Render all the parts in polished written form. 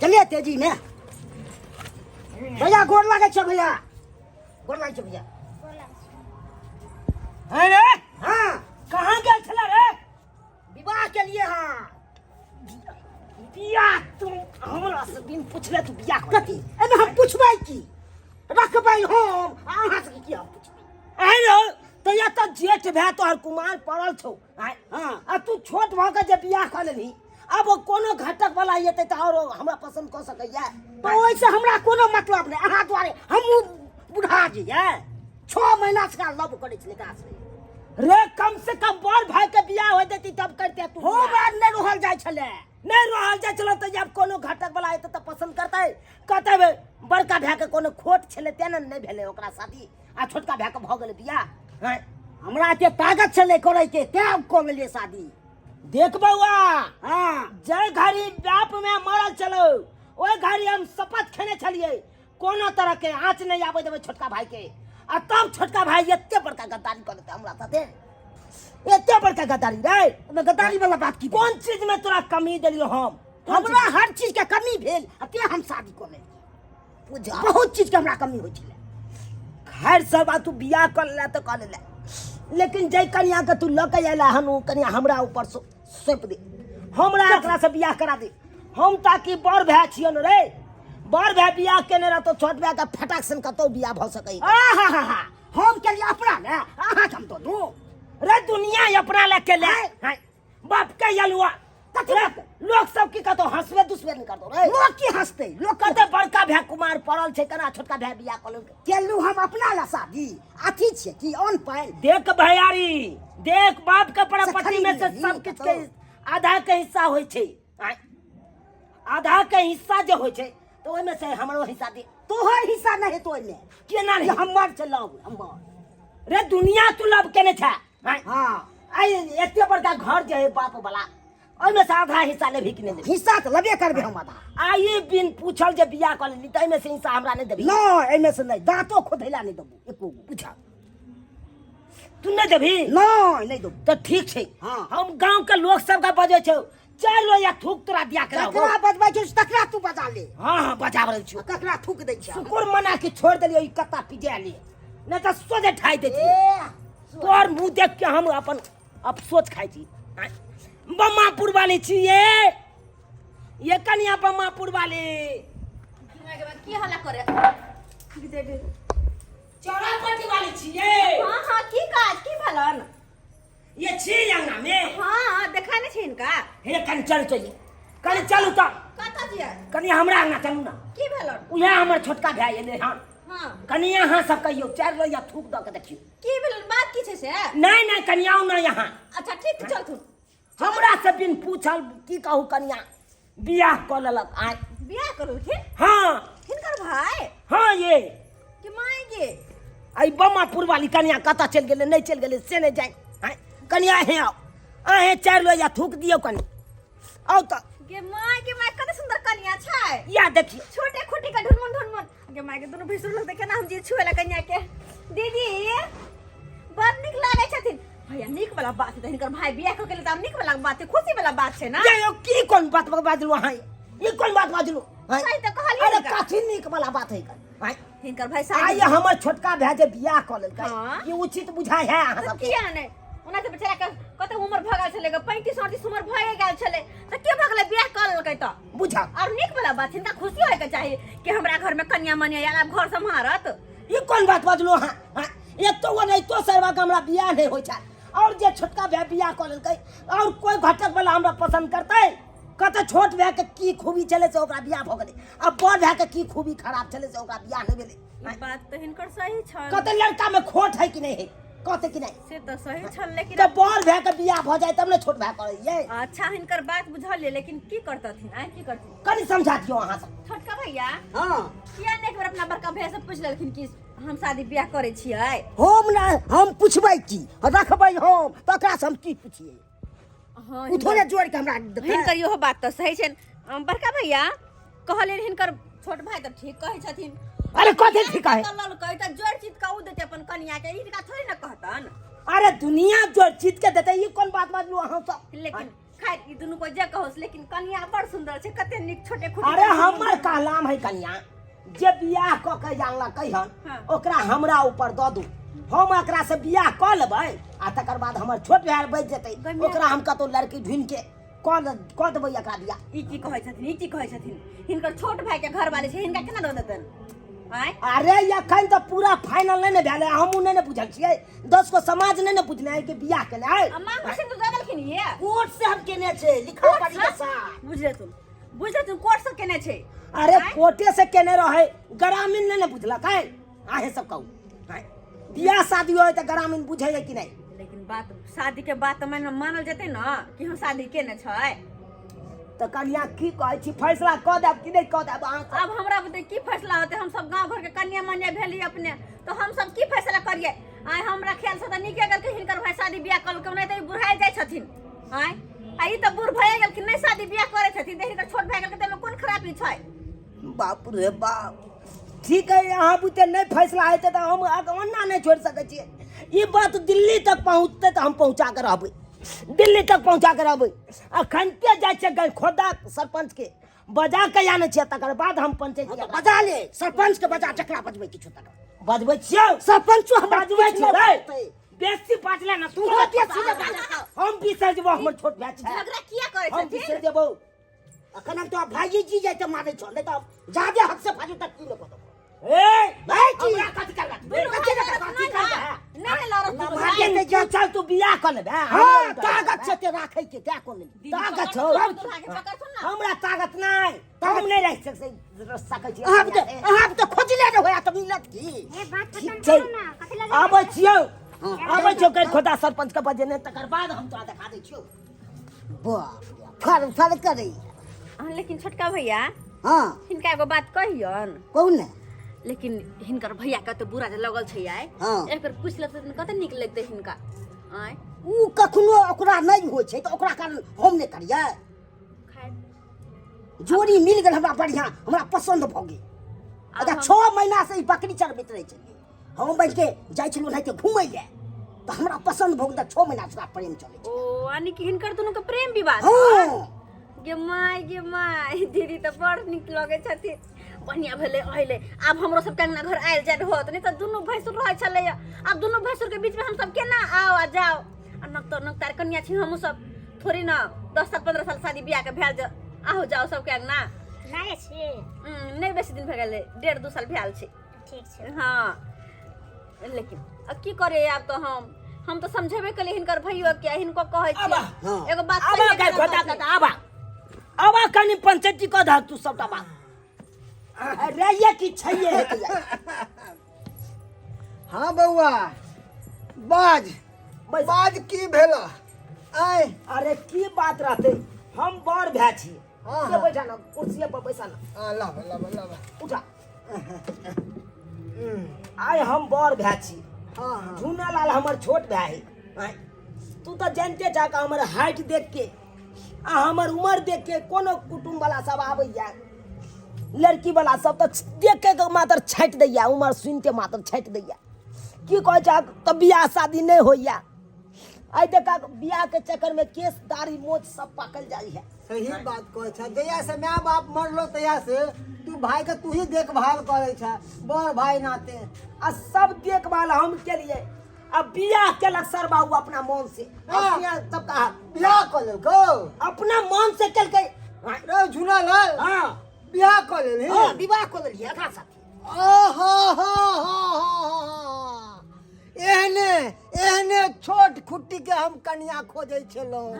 चलिए तेजी में। भैया गोर लागै छै, भैया गोर लागै छै भैया। है रे? हाँ। कहाँ गेल छला रे? विवाह के लिए। हाँ। बियाह तू हमरा से बिन पुछले तू बियाह कर? कथी एहिमे हम पुछबै? की रखबै हम आ अहाँ से की हम पुछबै? आइ रे, तऽ या तऽ जेठ भए तोहर कुमार पड़ल छौ आँय? हाँ। आ तू छोट भऽ के जे बियाह कऽ लेलही, आब कोनो घटक वाला एतै तऽ आओर हमरा पसन्द कऽ सकैया? तऽ ओहिसँ हमरा कोनो मतलब नहि। अहाँ दुआरे हमहूँ बुढ़ा जइयै? 6 महीना से लव करै छलै एकरा से। रे, कम से कम बड़ भाई के बियाह हो देती तब करते तू हो बियाह। बार नहि रहल जाइ छलै। नहि रहल जाइ छलै तऽ जब कोनो घटक वाला एतै तऽ पसन्द करतै। कहतै बे, बड़का भाय के कोनो खोट छलै तें ने नहि भेलै ओकरा शादी आ छोटका भाय के भऽ गेलै बियाह, आँय? हमरा के ताकत छलै करैके, तें कऽ लेलियै शादी। देख बौआ। हाँ। जय घड़ी बाप में मरल चलो, ओहि घड़ी हम शपथ खेने छलियै, कोनो तरह के आँच नहीं आबै देबै छोटका भाई के। आ तब छोटका भाई एते बड़का गद्दारी कऽ देतै हमरा साथे, एते बड़का गद्दारी रे। ओहिमे गद्दारी वाला बात की? कोन चीज में तोरा कमी देलियो हम? हमरा हर चीज के कमी भेल आ तें हम शादी कऽ लेलियै। बुझा। बहुत चीज के हमरा कमी होइ छलै। खैर सब बात, तू बियाह कर ले तऽ कर ले, लेकिन जै कनिया के तू लऽ के अयला हन, ओ कनिया हमरा ऊपर सौंप दे। हमरा एकरा से बियाह करा दे हम, ताकि बड़ भाय छियन रे। बड़ भाय बियाह केने रहतो, छोट भाय के फटाक सन कतौ बियाह भऽ सकै। आहा, हम केलियै अपना ने, अहाँके हम दऽ दू? रे, दुनिया अपना ले के ले हैं। बाप के अलुआ कथी? रे, लोग सब की कहतो? हंसबे दुसबे नहीं करतो रे। लोक की हंसतै? लोक कते बड़का भाय कुमार पड़ल छै, केना छोटका भाय बियाह कऽ लेलकै? केलू हम अपना ला शादी, अथी छियै कि ऑन पानि। देख भैयारी, देख, बाप के प्रॉपर्टी में से खरीद सब किछु के कतौ। आधा के हिस्सा होइ छै। आँय? आधा के हिस्सा जे होइ छै तऽ ओहिमे से हमरो हिस्सा दे। तोहर हिस्सा नहि हेतौ ओहिमे। केना ई नहि? हमर छै लव, हमर। रे, दुनिया तू लव केने छै, आँय? हाँ। आइ एते बड़का घर जे है बाप वाला, ओहिमे से आधा हिस्सा लेबही कि नहि लेबही? हिस्सा तऽ लेबे करबै हम आधा। आ ई बिन पूछल जे बियाह कऽ लेली, ताहिमे से हिस्सा हमरा नहि देबही? नहि, एहिमे से नहि, दाँतो खोधैला नहि देबू एको गो। पूछा, तू नहि देबही? नहि, नहि देबू। तऽ ठीक छै। हाँ। हम गांव के लोग सबके बजै छौ, चल लो या थूक तोरा दिया के रहबो। ककरा बजबै छै तकरा तू बजा ले। हाँ, बजा रहल छियौ। आ ककरा थूक दै छै? शुकुर मना के छोड़ देलियौ ई कत्ता पिजा लिए, नहि तऽ सोझे ठाइ दैतियै। ए, तोहर मुंह देख के हम अपन अफसोस खाइ छी। आँय, बम्मापुर वाली छी ये, ये कनिया बम्मापुर वाली। की हल्ला करे? चौरापट्टी वाली छी ये। हाँ, की काज की भेलन? ये छी अंगना में? हाँ, देखा नहीं छै हिनका। हे, कनि चलू चाहिए, कनि चलू तऽ। कतऽ जिया? कनि हमरा अंगना चलू ना। की भेलन? उएह हमर छोटका भाय एलै हन। कनि अहाँ सब कहियौ, चारि लोहिया थूक दऽ के देखियौ। की भेलन? बात की छै से? नहि नहि, कनि आउ ना यहाँ। अच्छा ठीक छै, चलथुन। हमरा से बिन पूछल, की कहू कनिया, बियाह कऽ लेलक आइ। बियाह करलखिन? हाँ। हिनकर भाय? हाँ, ये। कि माय गे। आई बमापुर वाली कनिया कतऽ चलि गेलै, नहि चलि गेलै से नहि जानि। आँय कनिया, हे आउ, अहें चारि लोहिया थूक दियौ कनि, आउ तऽ। गे माय, गे माय, कते सुंदर कनिया छै। या देखियौ। छोटे खुटी का ढुनमुन ढुनमुन। गे माय के, दुनू भैंसुर लोग देखे ना हम जे छुएला कनिया के। दीदी बड़ नीक लागै छथिन। भैया, नीक वाला बात है, हिनकर भाई बियाह कऽ के तऽ आब नीक वाला बात है, खुशी वाला बात छै ना। ये यौ, की कोन बात बाजलू अहाँ? ई कोन बात बाजलू, आँय? सही तऽ कहलियै। अरे हिनका। कथी नीक वाला बात है एकर, आँय? हिनकर भाई आइ शादी हमर छोटका भाय जे बियाह कऽ लेलकै, हाँ। ई उचित बुझाइ है अहाँ तऽ सबके? किया नहि? ओना तऽ बेचारा के कते उम्र भऽ गेल छलै, 35 38 उम्र भए गेल छलै, तऽ के भऽ गेलै बियाह कऽ लेलकै तऽ? बुझा। और नीक वाला बात, हिनका खुशी होय के चाही कि हमरा घर में कन्या मनिया आयल, आब घर सम्हारत। ई कोन बात बाजलू अहाँ, आँय? एक तो ओनाहितो सरवा के हमरा बियाह नहि होइ छै, और जे छोटका भाय बियाह कऽ लेलकै, और कोई घटक वाला हमरा पसंद करतै? कतऽ छोट भाय के की खूबी छलै से ओकरा बियाह भऽ गेलै, आ बड़ भाय के की खूबी खराब छलै से ओकरा बियाह नहि भेलै? ई बात तऽ हिनकर सही छल। कतऽ लड़का में खोट है कि नहीं है, कहते कि नहीं? से तऽ सही छल, लेकिन तऽ बड़ भाय के बियाह भऽ जाय तब ने छोट भाय करैयै। अच्छा, हिनकर बात बुझल, लेकिन की करतथिन? आइ की करथिन? कनि समझा दियौ अहाँ सब। छोटका भैया। हाँ। किया नहि एक बेर अपना बड़का भैया से पूछ लेलखिन कि हम शादी बियाह करै छियै? हम ना, हम पुछबै की? रखबै हम तकरा से हम की पुछियै? हाँ। ओ थोड़े जोड़ के हमरा देतै। हिनकर इहो बात तऽ सही छै। बड़का भैया कहलियनि, हिनकर छोट भाई तऽ ठीक कहै छथिन। अरे, कथी ठीक है? कऽ लेलकै तऽ जोड़ चित के उ देतै अपन कनिया के, हिनका थोड़े ने कहतन। अरे, दुनिया जोड़ जीत के देते, ई कोन बात बाजलू अहाँ सब? लेकिन खैर ई दुनू को जे कहोस लेकिन कनिया बड़ सुंदर छै कते नीक छोटे खुटे अरे हमर कहलाम है कनिया जे बियाह कऽ के जानलकै हन हाँ। ओकरा हमरा ऊपर दऽ दू हम एकरा से बियाह कऽ लेबै आ तकर बाद हमर छोट भाय बचि जेतै गम्या। ओकरा हम कतौ लड़की ढूंढि के कऽ देबै एकरा बियाह। ई की कहै छथिन, ई की कहै छथिन? हिनकर छोट भाई के घर वाले छै, हिनका केना दऽ देतन? आँय अरे एखन तऽ पूरा फाइनल नहि ने भेलै, हमहूँ नहि ने बुझल छियै, 10 गो समाज नहि ने बुझने है कि बियाह केने है। आ मांग सिंदूर दऽ देलखिन ये? कोर्ट से हम केने छै लिखा पढ़ी के साथ। बुझले तुम, बुझले तुम, कोर्ट से केने छै। अरे आँय? कोर्टे से केने रहे, ग्रामीण नहि ने बुझलक है। आहे सब कहू, आँय? बियाह शादी होय तऽ ग्रामीण बुझै है कि नहि? लेकिन बात शादी के बात तऽ माने मानल जेतै ने कि हम शादी केने छै। तऽ कनिया की कहै छी, फैसला कऽ देब कि नहि कऽ देब अहाँ सब? अब हमरा बुते की फैसला होतै? हम सब गांव घर के कन्या मन्या भेली अपने, तो हम सब की फैसला करिए? आय हमरा ख्याल से तऽ नीके गेलखिन हिनकर भाई शादी बियाह कऽ नहि तऽ ई बुढ़ायल जाइ छथिन। आय आ ई तऽ बूढ़ भए गेलखिन, नहि शादी बियाह करै छथिन, तऽ हिनकर छोट भए गेलखिन, तऽ एहिमे कोन खराबी छै? बाप रे बाप, ठीक है, अहाँ बुते नहि फैसला हेतै तऽ हम ओना नहि छोड़ि सकै छियै। ई बात दिल्ली तक पहुँचतै तऽ हम पहुँचा कऽ रहबै, दिल्ली तक पहुँचा कऽ रहबै। अखन के जाइ छियै गै खोदा सरपंच के बजा के आनै छियै, तकर बाद हम पंचायत हँ तऽ बजा ले सरपंच के, बजा जकरा बजबै किछु तकर बजबै छियौ। सरपंचो हमरा बजबै किछु छियौ नहि रे। बजतै। बेसी बाजले ना तू बेसी ने बाजल। हम बिसरि जेबौ, हमर छोट भाय छै। झगड़ा किया करै हम छथिन? बिसरि जेबौ। अखन हम तो भाईजी जी जाइते मारै छौ, नहि तऽ जादे हद से बाजू तऽ की लोक ए भाई जी हमरा कथी करबा? दुनू कथी भाई करबा? लड़त कथी नहि ने। करबा? नहि लड़त दुनू लम्हा भाई। के चल चल तू बियाह कऽ लेबे। हाँ ताकत छै ते राखै के तै कोन दीदी, ताकत छौ। पकड़ दुल्हा के, पकड़थुन ना। हमरा ताकत नहि, हम नहि राखि सकै छी। अहाँ तऽ अहाँ तऽ खोजले रहै तऽ मिलत की? ए बात ठीक खत्म छै। करू ना, कथी लए आबै छियौ, आबै छियौ करि खोदा सरपंच के बजेने, तकर बाद हम तोरा देखा दै छियौ। बाप रे, फर फर करै। अहाँ लेकिन छोटका भैया, हाँ हिनका एगो बात कहियन। कहू ने। लेकिन हिनकर भैया कते बुरा जे लगल छै आइ। हाँ। एक बेर पूछि लेतै तऽ कते नीक लगतै हिनका। आँय उ कखनो ओकरा नहि होइ छै तऽ ओकरा कारण हम नहि करियै। खैर जोड़ी मिल गेल हमरा बढ़िया, हमरा पसंद भऽ गेल। आब अच्छा 6 महीना से ई बकरी चरबैत रहै छलियै, हम बैठ के जाइ छलहुँ ओनाहिते घूमै लए, तऽ हमरा पसंद भऽ गेल, तऽ 6 महीना से ओकरा प्रेम चलै छै। ओ यानी कि हिनकर दुनू के प्रेम विवाह? हाँ। गे माय गे माय, दीदी तऽ बड़ नीक लगै छथिन। बढ़िया भेलै अइलै, आब हमरो सबके अंगना घर आयल जायल होत, नहि तऽ दुनू भैंसुर रहै छलैया। आब दुनू भैंसुर के बीच में हमसब केना आउ आ जाउ? आ नकतर नकतार कनिया छी हमहूँ सब, थोड़ी ना 10 साल 15 साल शादी बियाह के भेल जे आहो जाओ सबके अंगना। नहि छी। नहि बेसी दिन भए गेलै, 1.5-2 साल भेल छै। ठीक छै। हाँ लेकिन अब की करे, आब तऽ हम तऽ समझेबे केलियै हिनकर भैयो के, हिनको कहै आबा। छियै हाँ। एगो बात आबा सहिए गाय केना खोदा कहतै? के आबा आबा, कनि पंचायती कऽ दहक तू सबटा बात। अरे ये की छैये हेतै यार। हाँ बौआ, बाज। बैस। बाज, की भेल आय? अरे की बात रहते, हम बड़ भाय छी। हाँ, से हाँ। बैठा ना कुर्सी पर, बैसा ना। हाँ, लाब लाब लाब। उठा। आइ हम बड़ भाय छी। हाँ हाँ। झूना लाल हमर छोट भाय है। आँय, तू तऽ जानते जा कि हमर हाइट देख के आ हमर उम्र देख के कोनो कुटुम्ब वाला सब आबैया, लड़की वाला सब तऽ देख के मात्र छाटि दैया, उम्र सुनि के मात्र छाटि दैया। की कहै छै तऽ बियाह शादी नहि होइया। आइ देखा बियाह के चक्कर में केस दाढ़ी मोछ सब पाकल जाइ है। सही बात कहै छै। जहिया से my बाप मरलो तहिया से तू भाई के तू ही देखभाल करै छै, बड़ भाई नाते। आ सब देखभाल हम केलिए, आ बियाह केलक सर बाबू अपना मन से। हाँ। अपना सब कहा बियाह कऽ लेलकौ? अपना मन से केलकै। रे झूना लाल। हाँ। बियाह कऽ लेलही? हाँ विवाह कऽ लेलियै एकरा साथे। आहा हा हा हा, एहने एहने छोट खुट्टी के हम कनिया खोजै छलहुँ,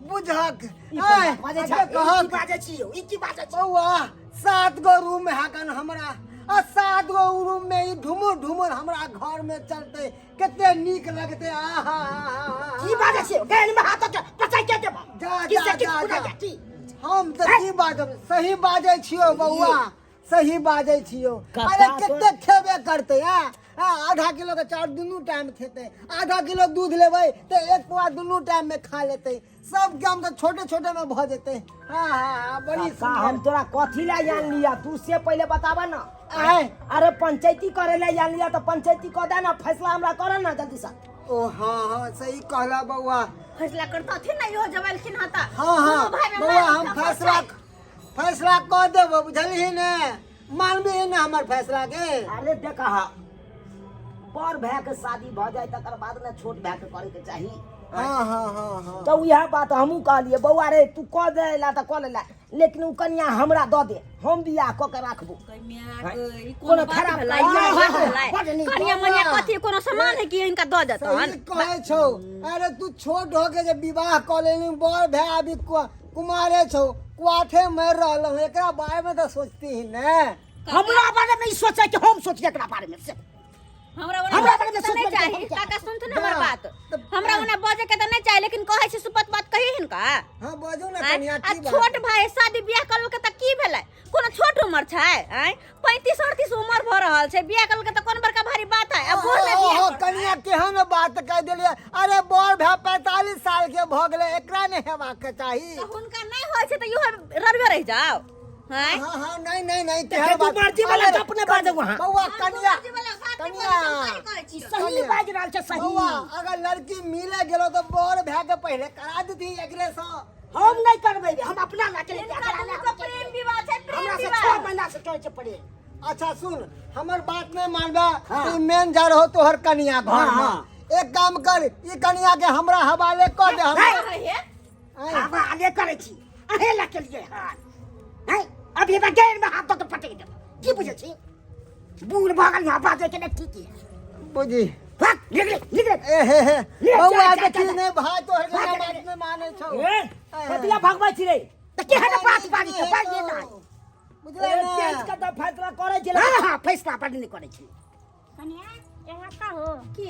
बुझक। ई कोन बात बाजै आय, छै? आगे ई की कहक। बाजै छी यौ, ई की बाजै छी? बौआ, 7 गो रूम हैकन हमरा, आ 7 गो रूम में ई ढुमुर ढुमुर हमरा घर में चलते कते नीक लगते। आहा। की बाजै छी? गानि में हाथ के पचाइ के देबो। जा की जा से किछु जा फुराइ जा। जा, की हम तऽ की बाजब, सही बाजै छियौ बौआ, सही बाजै छियौ। कका अरे तो- कते खेबे करतै? आ आ, आधा किलो के चाउर दुनू टाइम खेतै, आधा किलो दूध लेबै तऽ एक पौआ दुनू टाइम में खा लेतै, सब काम तऽ छोटे छोटे में भऽ जेतै। हाँ हाँ हाँ, बड़ी काका, हम सुंदर। तोरा कथी ला जान लिया तू से पहले बताबा ना। आय। अरे पंचायती करे ला जान लिया तो पंचायती कह दे ना, फैसला हमरा कर ना जल्दी से। ओ हाँ हाँ, सही कहला बौआ। फैसला करतथिन ने इहो जब एलखिन हँ तऽ हाँ हाँ दुनू भाई में बौआ मारि हम थप्पड़ फैसला छै। फैसला कऽ देबो बुझलही ने मानबही ने हमर फैसला के अरे देख बड़ भाय के शादी भऽ जाय तकर बाद ने छोट भाय के करे के चाही हाँ हाँ हाँ हाँ तऽ उएह बात हमहूँ कहलियै बौआ रे तू कऽ दे ला तऽ कऽ लेला लेकिन ओ कनिया हमरा दऽ दे हम बियाह कऽ के राखबो गै माय गै, ई कोनो कोनो बात खराब भेलै हाँ, ई हाँ, बात भेलै बड नीक। कनिया मनिया कथी कोनो सामान है कि हिनका दऽ देतन सही कहै छौ अरे तू छोट हो के जे विवाह कऽ लेली बड़ भाय अभी कुमारे छौ कुआठे मरि रहल हूँ एकरा बारे में तऽ सोचती ही ने हमरा बारे में ई सोचे कि हम सोचिए एकरा बारे में से हमरा ओना हमरा बजै बारे में के तऽ नहि सोचबै चाही हम क्या? काका सुनथुन हमर ना, बात तऽ- हमरा ओना बजै के तऽ नहि चाही लेकिन कहै छी सुपत बात कही हिनका हाँ बजू ने आँय? कनिया आ की बात छोट भाई शादी बियाह करलकै तऽ की भेलै कोनो छोट उमर छै आँय 35 38 उमर भऽ रहल छै बियाह करलकै तऽ कोन बड़का भारी बात है आ बूढ़ में बियाह ओहो करतै? कनिया केहन बात कह देलियै अरे बड़ भाय 45 साल के भऽ गेलै एकरा नहि हेबाक के चाही तऽ हुनका नहि होइ छै तऽ इहो रड़बे रहि जाओ आँय हाँ हाँ नहीं नहीं नहीं देखै तेहन तू बात मर्जी वाला अरे, गप नहि बाजू अहाँ। बौआ कनिया मर्जी वाला बात नहि कनिया बाजू, हम सही कहै छी। सही बाजि रहल छै सही बौआ अगर लड़की मिले गेलो तो बड़ भाय के पहले करा देती एकरे से हम नहीं करबै रे, हम अपना ला के लेके हिनका एकरा दुनू के प्रेम विवाह छै प्रेम हमरा से विवाह 6 महीना से चलै छै प्रेम अच्छा सुन हमर बात नहीं मानबा हाँ। तू मेन जा रहो तोहर कनिया घर हाँ, में हाँ। एक काम कर ई कनिया के हमरा हवाले कर दे हम है हे आँय। हवाले करै छी अहे ला के लिए हाल हैं अभी मैं गैर में हाथ दऽ के पटक देब की बुझै छी बूढ़ भऽ गेल यहाँ बाजै के नहि ठीक है बुझी भाग निकले निकले ए हे हे ले, जा, बौआ जा, देखी जा। नहीं भाई तोहर भाग, कनिया जा, बात नहीं माने छौ ए कतिया भगबै छी रे तऽ केहन बात बाजै छै बाजै नहि बुझलै ए, ने चेंज के तऽ फैसला करै छी हाँ हाँ फैसला बड नहि करै छी कनिया एगो बात कहू की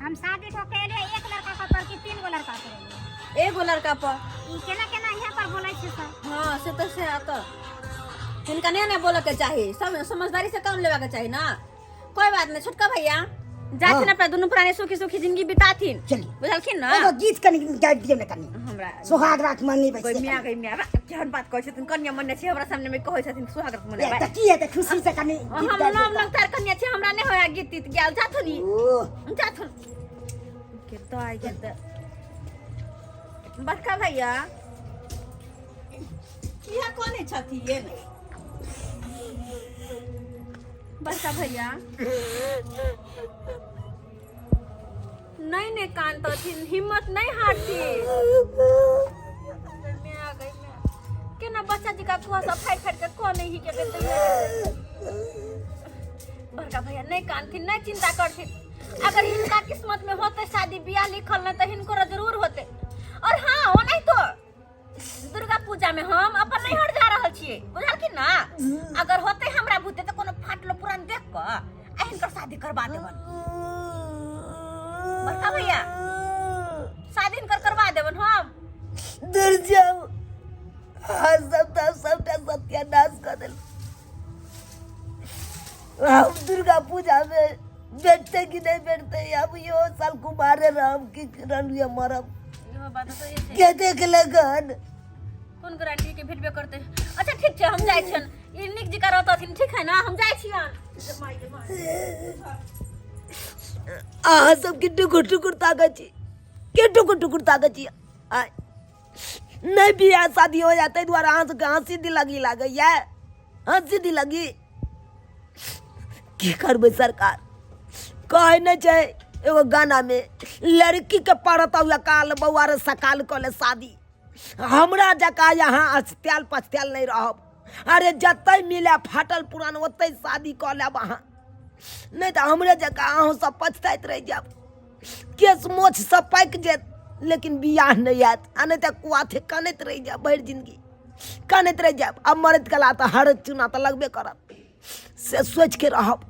हम शादी कऽ के एलियै एक लड़का के पर कि तीन गो लड़का पर एलियै एगो लड़का पर ई केना केना यहाँ पर बोलै छै सब हाँ से तऽ से तऽ हिनका नहीं ने बोलऽ के चाही सब समझदारी से काम लेवा के चाही ना कोई बात नहीं छोटका भैया जाथिन अपना दुनू प्राणी सुखी सुखी जिंदगी बिताथिन चलिए। बुझलखिन ना एगो गीत कनि गाबि दियौ ने कनि हमरा सोहाग रात मनेबै कोई से मियाँ कनि। गई मियाँ बा, केहन बात कहै छथिन कन्या मने छै हमरा सामने में कहै छथिन सुहाग रात ए, मनेबै तऽ की हेतै खुशी से कनि गीत हम गाबि नाम दियौ नव तार कन्या छै हमरा नहि होया गीत तीत गेल जाथुन ई तऽ। ओ जाथुन के तो आई गेल तऽ बड़का भैया किया कोने छथिन बड़का भैया नहीं नहीं कानतथिन हिम्मत नहीं हारथिन गई मैं केना बच्चा जी का कुआ सब फाड़ि फाड़ि के कोने ही के बड़का भैया नहीं कानथिन नहीं चिंता करथिन अगर हिनका किस्मत में होते शादी बियाह लिखल नहीं तो हिनको जरूर होते और हाँ ओ नहीं तो दुर्गा पूजा में हम अपन नैहर जा रहल छियै बुझलखिन ना अगर होते हमरा भूते तऽ कोनो फाटलो पुरान देख कऽ आ हिनकर शादी करवा देबन बड़का भैया शादी हिनकर करवा देबन हम दूर जाओ हाँ सबटा सबटा सत्यानाश कऽ देल हम दुर्गा पूजा में बैठते कि नहीं बैठते अब यो साल कुमारे रहब कि रनुए मरब इहो बात तऽ सही छै के देख लगन कोन गारंटी के भेटबे करते अच्छा ठीक छै हम जाइ छियन ई नीक जकाँ रहतथिन ठीक है ना हम जाइ छियन अहाँ सबके टुकुर टुकुर ताकै छी के टुकुर टुकुर ताकै छी आय नहि बियाह शादी हो जाए ताहि दुआरे अहाँ सबके हँसी दिलगी लागैया हँसी दिलगी की करबै सरकार कहै नहि छै एगो गानामे लड़कीके पड़त काल बौआ रे सकाल कऽ ले शादी हमरा जकाँ यहाँ अस्त्याल पछतायल नहि रहब अरे जतहि मिले फाटल पुरान ओतहि शादी कऽ लेब अहाँ नहि तऽ हमरे जकाँ अहूँ सब पछताइत रहि जायब केश मोछ सब पाकि जायत लेकिन बियाह नहि आयत आ नहि तऽ कुआथे कनैत रहि जायब भरि जिंदगी कनैत रहि जायब आ मरैत कला तऽ हर चूना तऽ लगबे करत से सोचिके रहब।